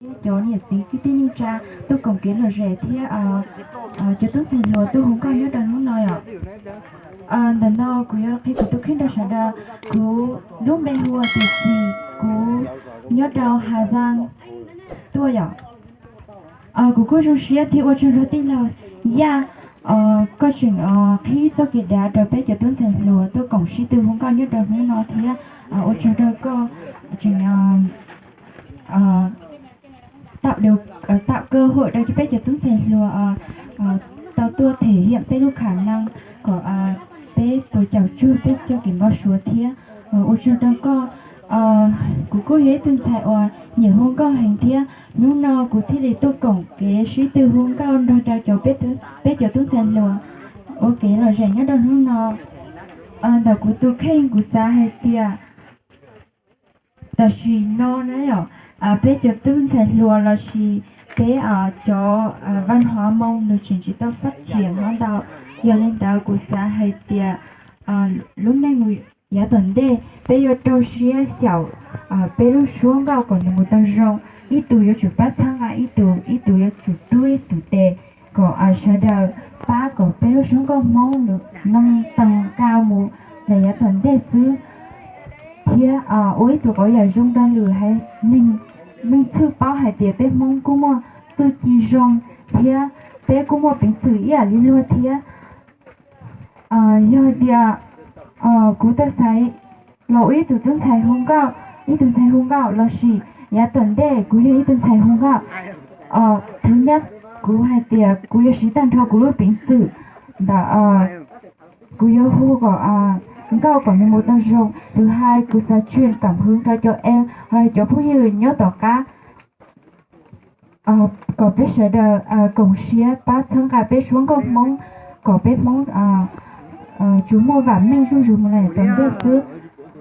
thiab cov niam txiv kwv tij neej tsa tuaj koom kev lom zem thiab cov tub ntxhais hluas tuaj hu nkauj nyob rau hnub no yom. Ntawm no kuv yuav qhia kuv tus kheej rau sawv daws. Kuv lub npe hu ua Tiam Txim, kuv nyob rau Hà Giang tuaj yom. Kuv kuj zoo siab thiab ua tsaug rau tij laug Yaj, koj tseem qhib txoj kev dav rau peb cov tub ntxhais hluas tuaj koom sib tw hu nkauj nyob rau hnub no thiab ua tsaug rau koj tseem tạo cơ hội rau peb cov tub ntxhais hluas tau tuaj thể hiện peb lub khả năng kom peb tus caum tsug peb cov kev npau suav thiab. Ua tsaug rau koj. Kuv kuj yog ib tug ntxhais uas nyiam hu nkauj heev thiab hnub no kuv thiaj li tuaj koom kev sib tw hu nkauj nrog rau cov peb cov tub ntxhais hluas ua kev lom zem nyob rau hnub no. Ntawm kuv tus kheej kuv xav hais tias tam sim no na yom, peb cov tub ntxhais hluas lossis peb cov văn hóa Hmoob nws tseem tsis tau phát triển hov ntau. Yog li ntawd kuv xav hais tias lub neej mus yav tom ntej peb yuav rau siab xyaum peb lub suab nkauj kom nws mus tau zoo. Ib tug yuav tsum pab txhawb nqa ib tug, ib tug yuav tsum tub ib tug tes kom sawv daws pab kom peb lub suab nkauj Hmoob nws nqee tag nqa mus rau yav tom ntej xwb. Thiab ua ib tug qauv yam zoo rau lwm haiv neeg, leej twg paub hais tias peb Hmoob kuj muaj txuj ci zoo thiab peb kuj muaj peev xwm ib yam li luag thiab. Yog hais tias kuv tau xaiv los ua ib tug tub ntxhais hu nkauj, ib tug ntxhais hu nkauj lossis yav tom ntej kuv yog ib tug ntxhais hu nkauj, thứ nhất kuv hais tias kuv yuav siv tag nrho kuv lub peev xwm ntawm kuv yuav hu kom nkauj kom nws mus tau zoo. Thứ hai kuv xav truyền cảm hứng rau cov em, cov phooj ywg nyob tom qab kom peb sawv daws koom siab pab txhawb nqa peb suab nkauj Hmoob, kom peb Hmoob tsuas muaj vam meej zuj zus mus rau yav tom ntej xwb.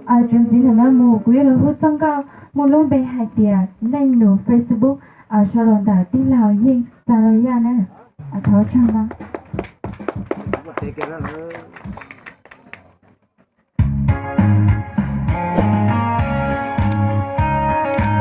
Txuas ntxiv ntawm no mus kuv yuav los hu txoj nkauj muaj lub npe hais tias Neej Nus Facebook, sau los ntawm tij laug Yeej Xas Los Yaj na. Thov tsaug ntau. Lawm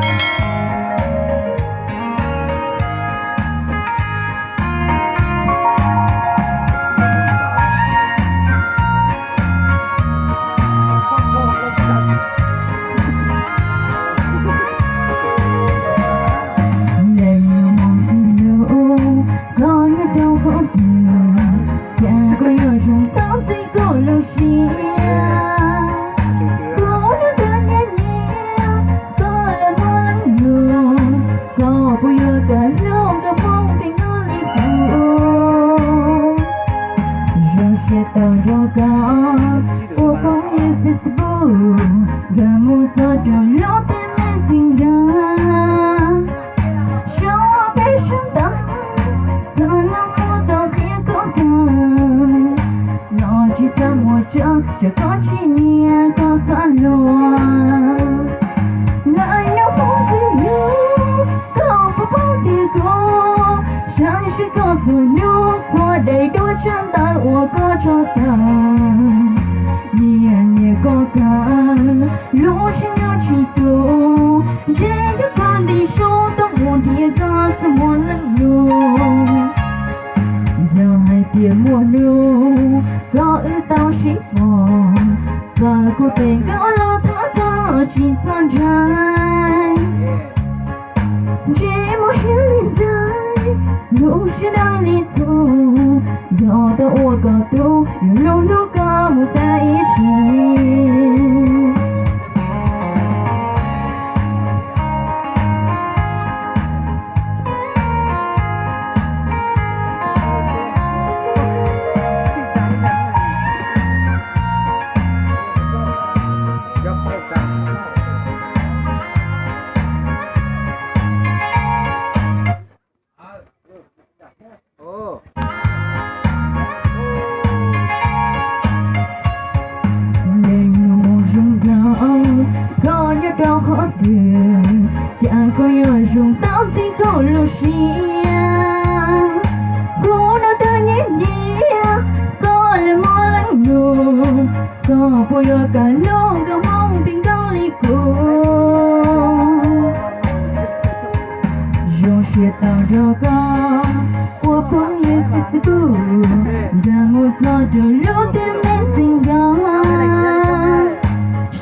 yus mus txij lub, koj nyob rau qhov twg, cas koj yuav zoo tau txij koj lub siab. Kuv nyob twj nyiab nyiab, koj los muaj leej lus, koj puas yuav kom hlub nkauj Hmoob pheej nyob li kuv. Zoo siab tau nrog koj ua phooj ywg Facebook, nkag mus txog rau lub tiaj Messenger. Xyoo peb sib ntaus, txog no muaj tau qhia koj kawg. Los tsis txaj muag tso, tsuav koj tsis nyiam koj xav luag. Lawm yus mus txij lub, koj puas paub tias kuv saib seb koj txhua hnub txhua daim duab tsab ntawv uas koj tso tawm. Nyiam nyiam koj kawg, lub siab nyob tsis tus, ntshe yuav kawg nti sub tuaj mus nrhiav koj txog muaj leej lus. Yog hais tias muaj hnub koj wb tau sib pom, txawm kuv tes nkawd los thov koj tsis txhob ntshai. Ntshe muaj hiav li ntxaij, lub siab dawb li txhuv, yog tau ua koj tub, yuav hlub hlub koj mus tas ib sim. Neeg mus zoo nraug, koj nyob rau qhov twg, cas koj yuav zoo tau txij koj lub siab. Kuv nyob twj nyiab nyiab, koj los muaj leej lus, koj puas yuav kom hlub nkauj Hmoob pheej nkaus li kuv. Tau nrog koj ua phooj ywg xwb xwb kuj nkag mus txog rau lub tiaj Messenger.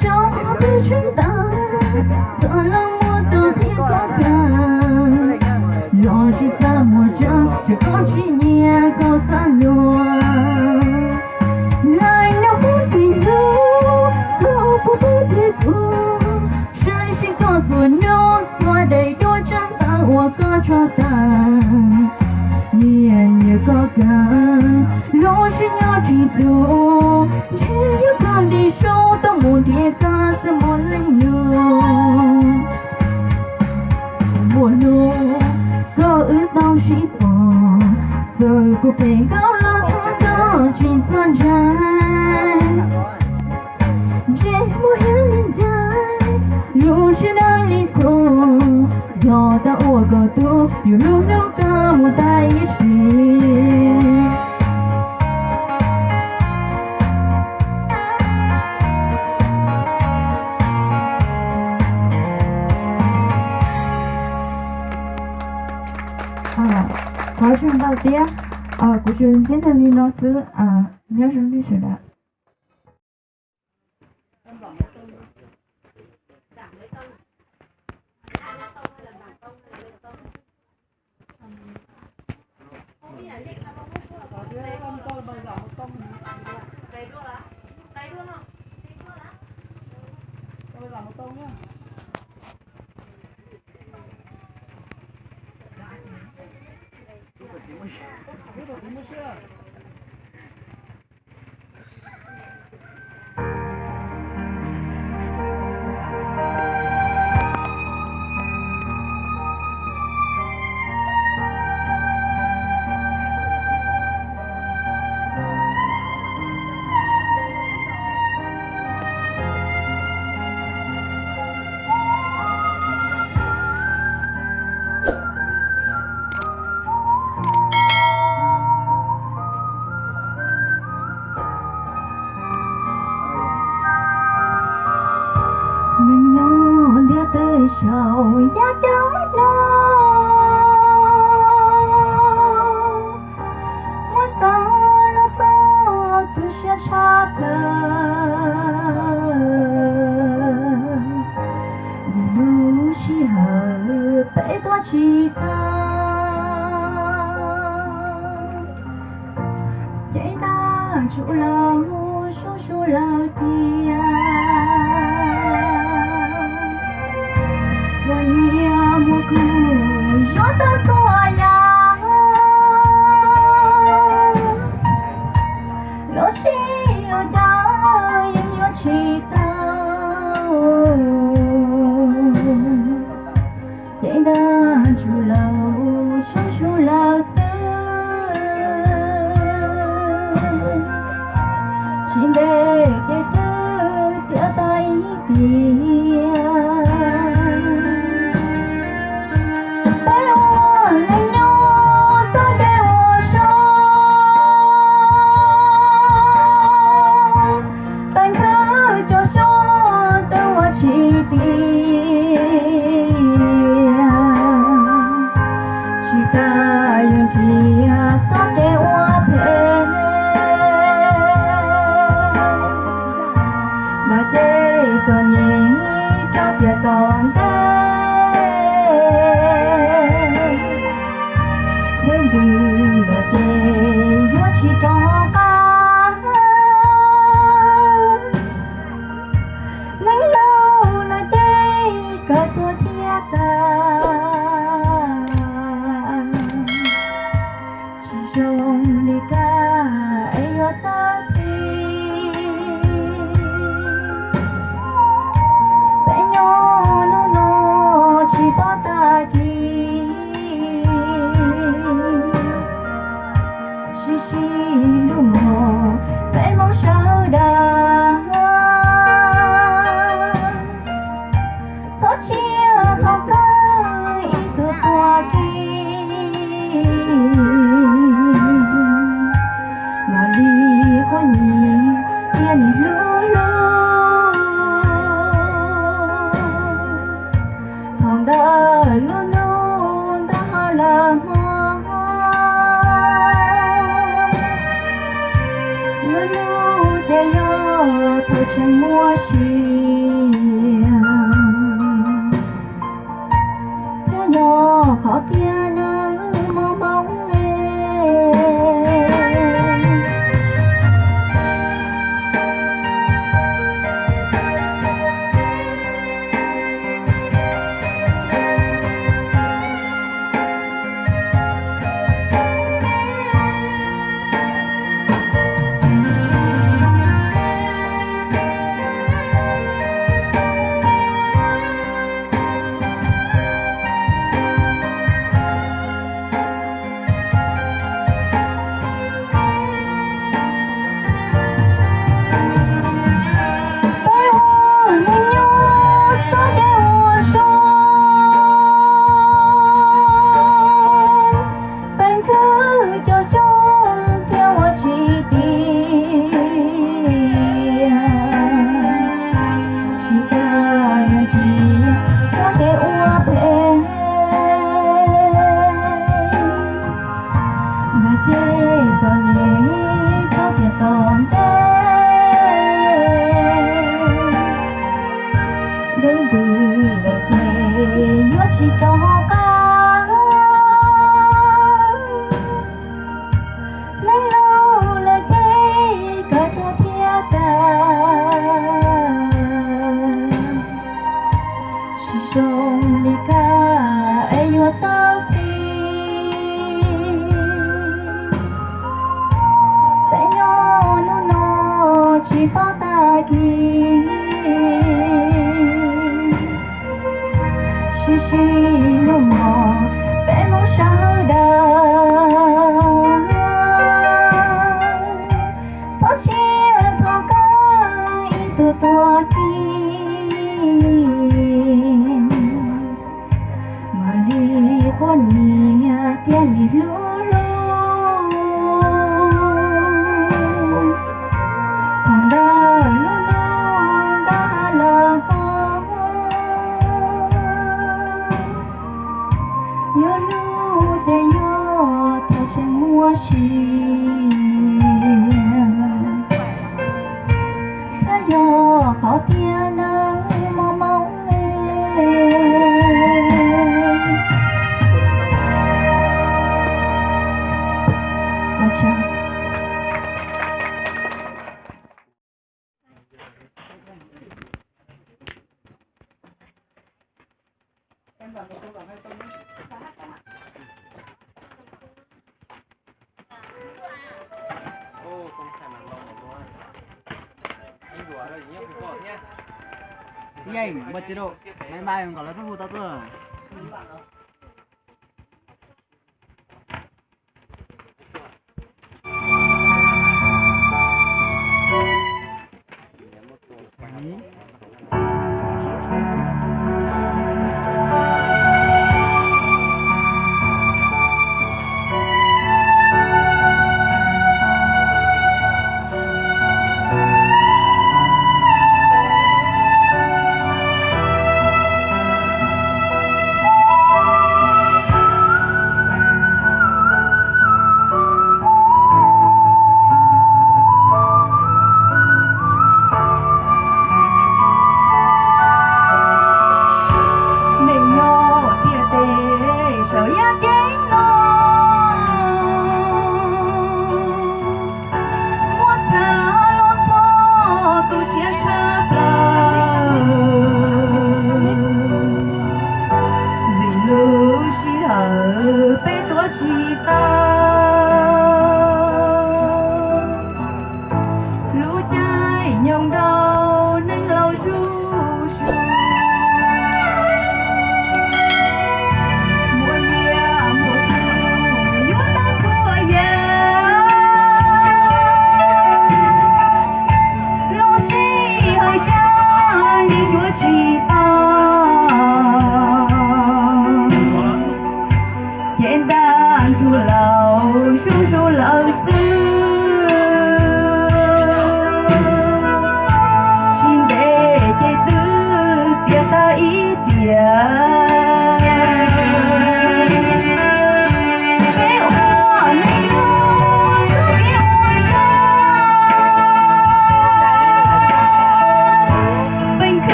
Saum peb sib ntaus, txog los muab tau qhia koj kawg, los tsis txaj muag tseeb, tsis koj tsis nyiam koj xav luag. Lawm no kuv tsis hlub, koj puas pub thiab kuv, saib seb koj txhua hnub txhua daim duab tsab ntawv uas koj tso tawm. Niaj hnub koj kawg, lub siab nyob tsis tus, ntshe yuav kawg li sub tau mus nrhiav koj xwb mus leej lus. Muaj hnub koj wb tau sib pom, txawm kuv pheej nkaum los thov koj tsis txhob ntshai. Ntsej muag hiab li ntxaij, lub siab dawb li txhuv, yog tau ua koj tug, yus hlub hlub koj mus tas ib sim. Thov tsaug ntau thiab, kuv tsuas ntxiv tag li no xwb, nyob zoo nej sawv daws. Neeg nyob ntiaj teb saum yaj ceeb no, muab tau los txog tu siab tshaj plaws. Vim lub sij hawm peb tuaj tsis tau, ces ntab tsuj lawm mus sub sub lawm tiag. Ua niam muab kuv zuag tau txhua yam, lub sij hawm cas yeej yuav tsis tau, ces ntab tsuj lawm sub sub lawm xwb. Tsis ntev ces twb tiav tas ib tiam. Peb ua neej nyob txoj kev ua zoo, peb khwv cov xyoob twb ua tsis tiav. Yog qhov tiag nawb mos Hmoob e. Peb ua neej nyob txoj kev ua zoo, peb khwv cov xyoob thiab ua tsis tiav, tsis tas yog tsis txoj kev ua phem. Mas tej txom nyem txhob tias tom ntej, deb ntws lawm ces yuav tsis rov qab. Neej laus lawm ces kawg tuag thiab tas, tsis zoo li kab es yuav tau tiv. Peb nyob hnub no tsis paub tag kis, sib sib hlub mos peb Hmoob sawv daws. Txhob cia thaum kawg ib tug tuag kiag, mam li quab nyiam thiaj li hlub hlub. Thaum ntawd hlub hlub ntawd los hov, yuav hlub ces yuav thaum tseem muaj sia. Xav yog qhov tiag nawb mos Hmoob e. Yeej npaj ces rau, npaj npaj kom lawv txhob hu tau tuaj.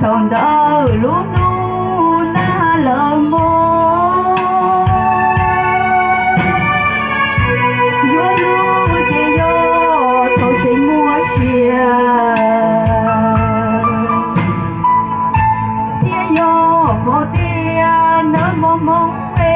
Thaum ntawd lub hnub nag lawv mog, yuav luag ces yog thaum tseem muaj sia, thiab yog qhov tias nawb Hmoob Hmoob e.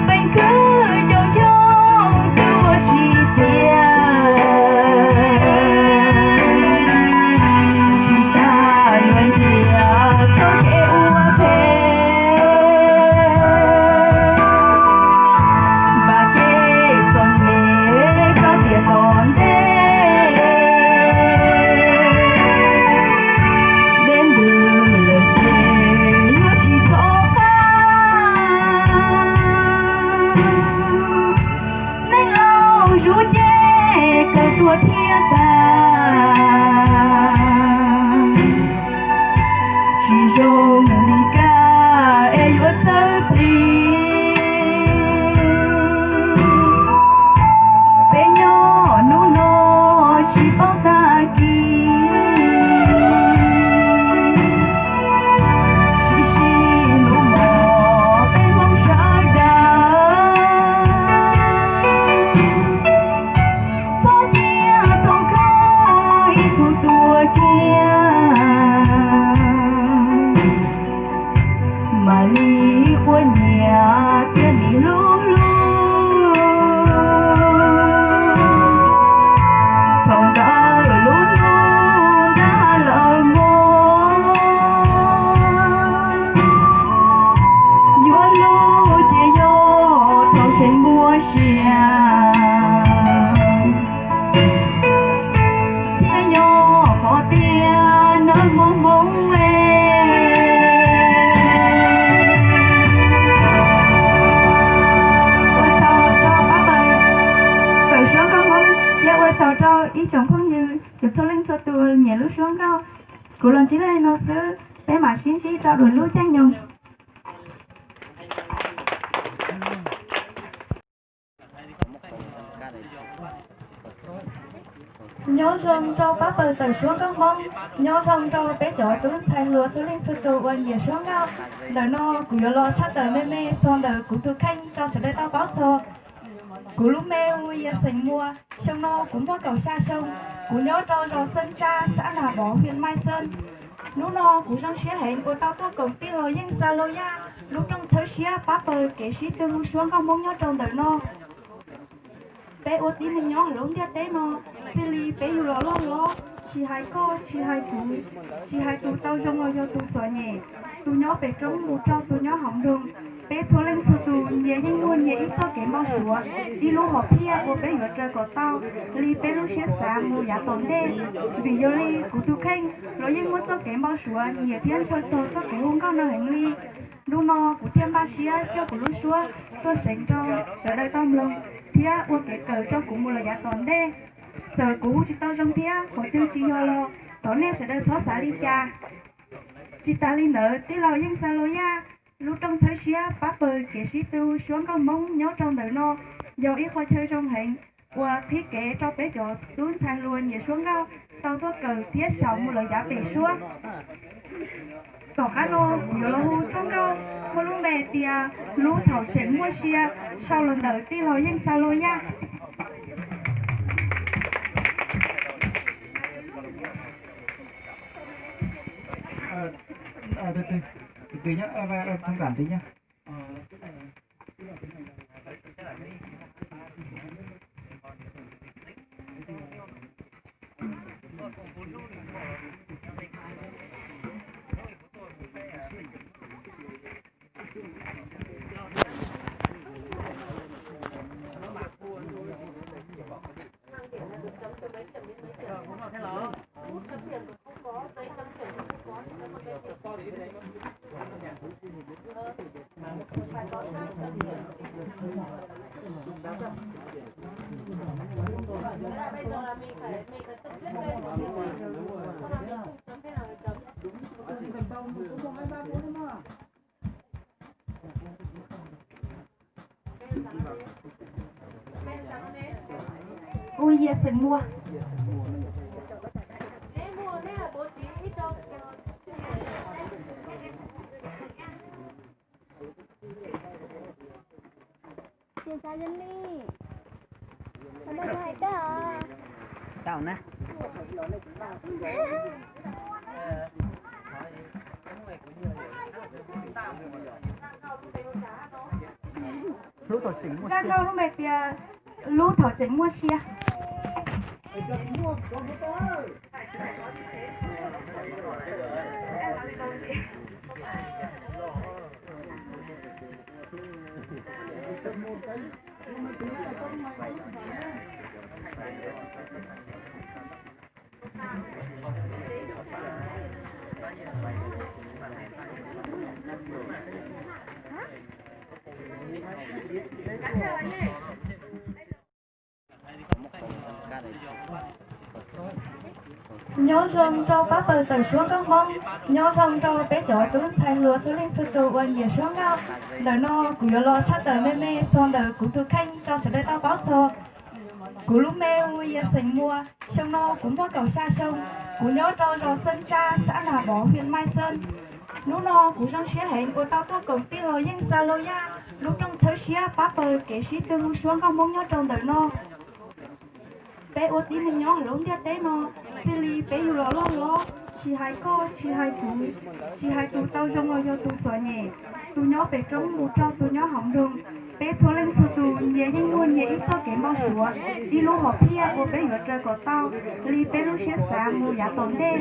Peev kwv cov yoog tuaj tsis tiag, tsis tas yuav ntiav txoj kev ua phem, npam ces txom nyem txog tiam tom ntej, deb ntws lawm ces yuav tsis txhob qab. Neej laus zuj ces kawg tuag thiab tag, tsis zoo li kaj es yuav txawj plig. Peb nyob hnub no tsis paub tag kis, sib sib hlub mog peb Hmoob sawv daws. Txhob cia tau kawg ib tug tuaj kiag, mam li quaj nyiam thiab nim hlub hlub. Thaum ntawd lub hnub nag lawv mog, yuav luag ces yog thaum tseem muaj sia, thiab yog qhov tias nawb Hmoob Hmoob e. Ua tsaug rau pab pawg tawm suab nkauj Hmoob thiab ua tsaug rau ib tsoom phooj ywg txhua leej txhua tus nyiam lub suab nkauj. Kuv los ntsib nej li no xwb, peb mam sib ntsib rau lwm lub caij nyoog. Nyob zoo rau pab pawg tawm suab nkauj Hmoob, nyob zoo rau peb cov tub ntxhais hluas txhua leej txhua tus uas nyiam suab nkauj. Ntawm no kuv yuav los tshaj tawm me me txog ntawm kuv tus kheej rau sawv daws tau paub txog. Kuv lub npe hu ua Yias xeem Muas, xyoo no kuv muaj kaum xya xyoo. Kuv nyob rau zos Xeeb Tsab, xab Nas Pov, hiam Mai Xeeb. Hnub no kuv zoo siab heev uas tau tuaj koom tij laug Yeej Xa Lus Yaj lub rooj txhawb siab pab pawg kev sib tw hu suab nkauj Hmoob nyob rau ntawm no. Peb ua tib neeg nyob lub ntiaj teb no, txij li peb yug los loj hlob, tsis hais koj tsis hais kuv, tsis hais tus tau zoo los yog tus txom nyem, tus nyob pem roob mus rau tus nyob hauv nroog, peb txhua leej txhua tus nyias yeej muaj nyias ib txoj kev npau suav, ib lub hom phiaj uas peb yuav raws kom tau li peb lub siab xav mus yav tom ntej. Vim yog li kuv tus kheej los yeej muaj txoj kev npau suav nyiam thiab ntshaw txog txoj kev hu nkauj no heev li. Hnub no kuv thiaj npaj siab coj kuv lub suab tuaj seev rau sawv daws tau mloog thiab ua kev kawm rau kuv mus lawm yav tom ntej. Txawm kuv hu tsis tau zoo thiab qhov twg tsis yog los thov nej sawv daws txhob xav li cas. Tsis tas li ntawd, tij laug Yeej Xa Lus Yaj lub rooj txhawb siab pab pawg kev sib tw suab nkauj Hmoob nyob rau ntawm no yog ib qho chaw zoo heev uas qhib kev rau peb cov tub ntxhais hluas nyiam suab nkauj tau tuaj kawm thiab xyaum mus lawm yav pem suab. Tom qab no kuv yuav los hu txoj nkauj muaj lub npe tias Lub Thaum Tseem Muaj Sia, sau los ntawm tij laug Yeej Xa Lus Yaj. Ua Yias xeem Muas. Zaj nkauj lub npe tias lub thaum tseem muaj sia. Nyob zoo rau pab pawg tawm suab nkauj Hmoob, nyob zoo rau peb cov tub ntxhais hluas txhua leej txhua tus uas nyiam suab nkauj. Ntawm no kuv yuav los tshaj tawm me me txog ntawm kuv tus kheej rau sawv daws tau paub txog. Kuv lub npe hu ua Yias xeem Muas. Xyoo no kuv muaj kaum xya xyoo. Kuv nyob rau zos Xeeb Tsab, xab Nas Mov, hiam Maiv Xeeb. Hnub no kuv zoo siab heev uas tau tuaj koom tij laug Yeej Xa Lus Yaj lub rooj txhawb siab pab pawg kev sib tw hu suab nkauj Hmoob nyob rau ntawm no. Peb ua tib neeg nyob lub ntiaj teb no, txij li peb yug los loj hlob, tsis hais koj, tsis hais kuv, tsis hais tus tau zoo los yog tus txom nyem, tus nyob pem roob mus rau tus nyob hauv nroog, peb txhua leej txhua tus nyias yeej muaj nyias ib txoj kev npau suav, ib lub hom phiaj uas peb yuav raws kom tau li peb lub siab xav mus yav tom ntej.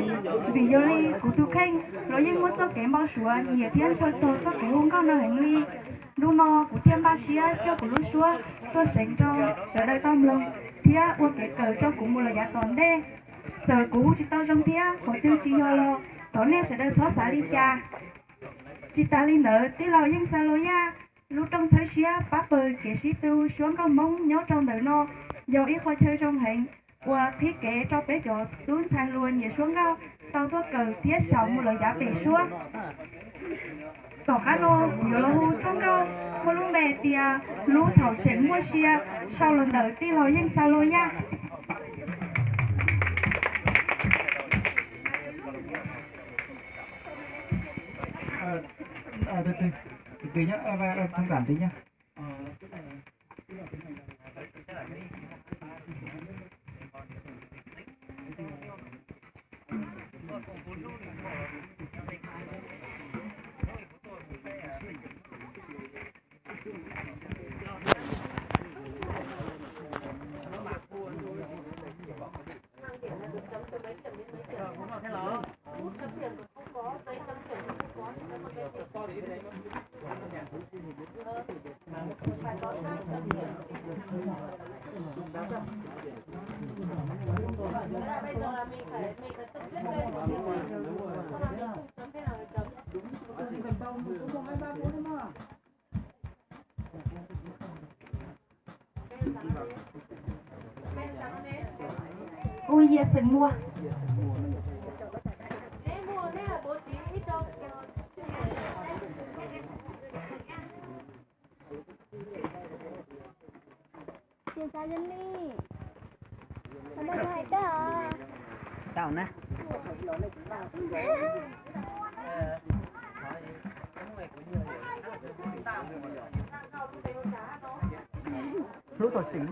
Vim yog li kuv tus kheej los yeej muaj txoj kev npau suav nyiam thiab ntshaw txog txoj kev hu nkauj no heev li. Hnub no kuv thiaj npaj siab coj kuv lub suab tuaj seev rau sawv daws tau mloog thiab ua kev kawm rau kuv mus lawm yav tom ntej. Txawm kuv hu tsis tau zoo thiab qhov twg tsis yog los thov nej sawv daws txhob xav li cas. Tsis tas li ntawd, tij laug Yeej Xa Lus Yaj lub rooj txhawb siab pab pawg kev sib tw suab nkauj Hmoob nyob rau ntawm no yog ib qho chaw zoo heev uas qhib kev rau peb cov tub ntxhais hluas nyiam suab nkauj tau tuaj kawm thiab xyaum mus lawm yav pem suab. Tom qab no kuv yuav los hu txoj nkauj muaj lub npe tias lub thaum tseem muaj sia, sau los ntawm tij laug Yeej Xa Lus Yaj. Ua Yias xeem Muas.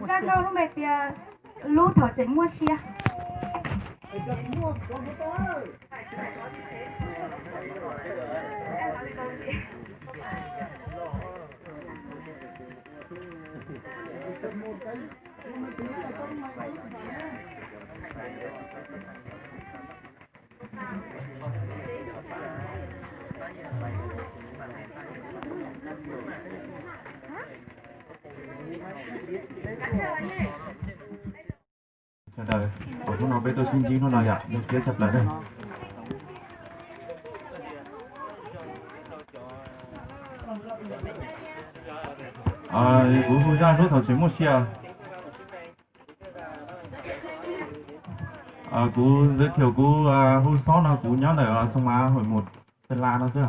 Zaj nkauj lub npe tias lub thaum tseem muaj sia. Sawv daws, hnub no peb tuaj sib ntsib hnub no yom, zoo siab tshaj plaws na. Kuv hu zaj lub thaum tseem muaj sia. Kuv giới thiệu, kuv hu Xob no, kuv nyob ntawm Xoo Mav Hauj Mum, Xeem Las no xwb.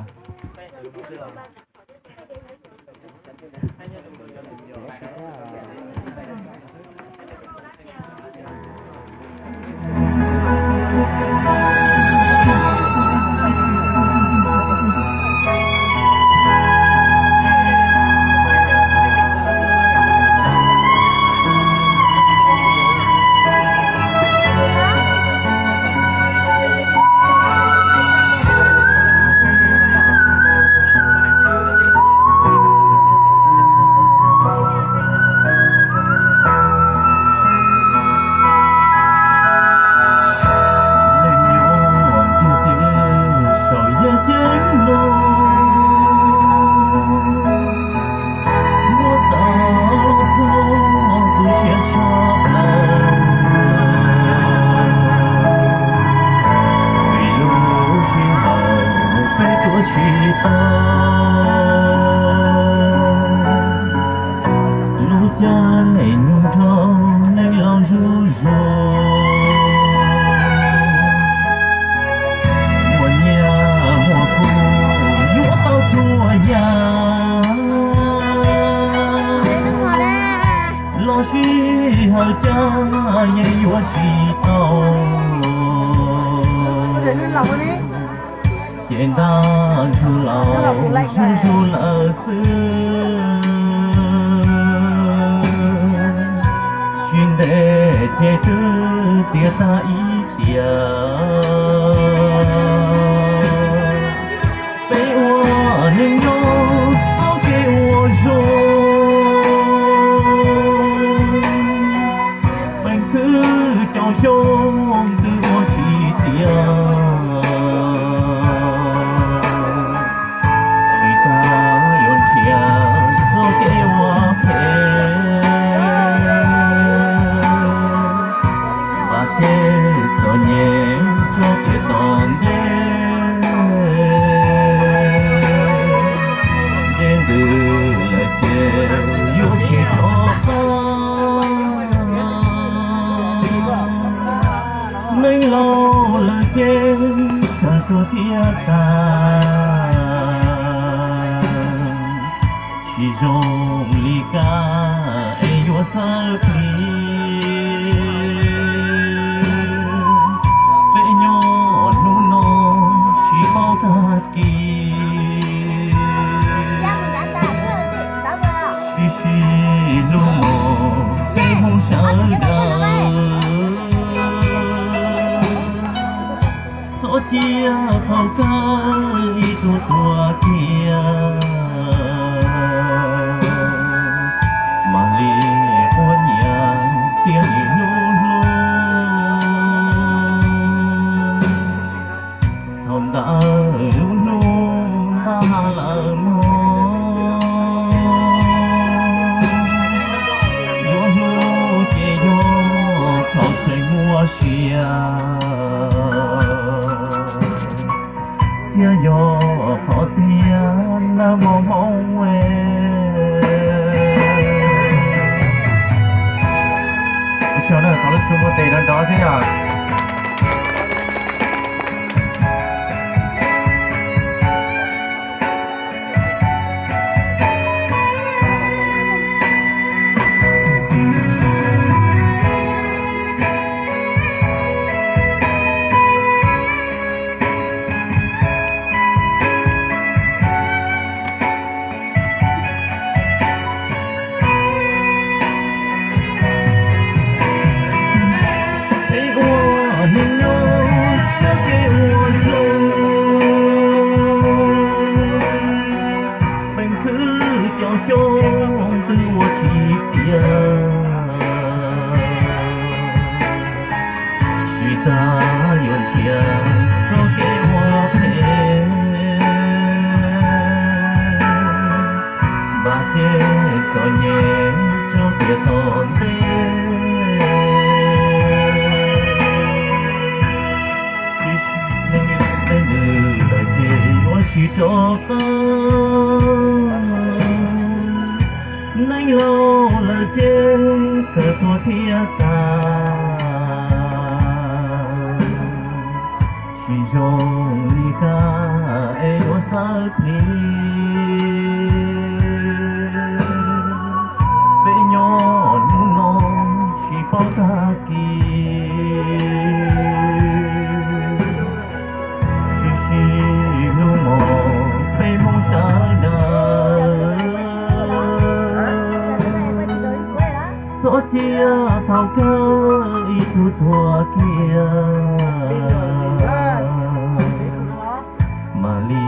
yeej yuav tsis tau, ces ntab ntsuag laus zuj zus lawm xwb. Tsis ntev ces twb tiav tag ib tiam, peb ua neej nyob txoj kev ua zoo. Peev khwv cov xyoo twb ua tsis tiav, tsis tas yuav nrhiav txoj kev ua phem, vam thiab txom nyem txoj kev tom ntej. Ntsej ntws lawm ces yuav tsis rov qab, neeg laus lawm ces kawg tuag thiaj tas. Tsis zoo li kab es yuav txawj plig, peb nyob hnub no tsis paub tag kis. Sib sib hlub mos peb Hmoob sawv daws, txhob cia thaum kawg ib tug tuag kiag. Mam li quab nyiam thiab nim hlub hlub. Thaum ntawd lub hlub npaj lawm mog, yuav hlub ces yog thaum tseem muaj sia, thiab yog qhov tiag nawb mog Hmoob. Ua tsaug nawb, thov lub suab muab tes nrov nrov xwb yom. Peb ua neej nyob txoj kev ua zoo, peev khwv cov xyoo twb ua tsis tiav, tsis tas yuav nrhiav txoj kev ua phem, vam thiab txom nyem txoj kev tom ntej. Neeg laus lawm ces yuav tsis rov qab, neeg laus lawm ces kawg tuag thiaj tas. Tsis zoo li kab es yuav txawj plig, peb nyob hnub no tsis paub tag kis. Sib sib hlub mog peb Hmoob sawv daws, txhob cia thaum kawg ib tug tuag kiag. Mam li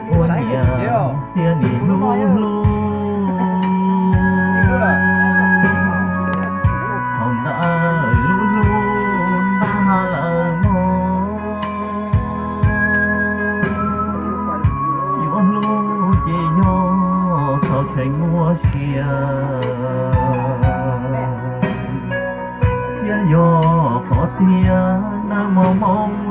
quab nyiam thiab nim hlub hlub. Thaum ntawd lub hlub npaj lawm mog, yuav hlub ces yog thaum tseem muaj sia, thiab yog qhov tiag nawb mog Hmoob.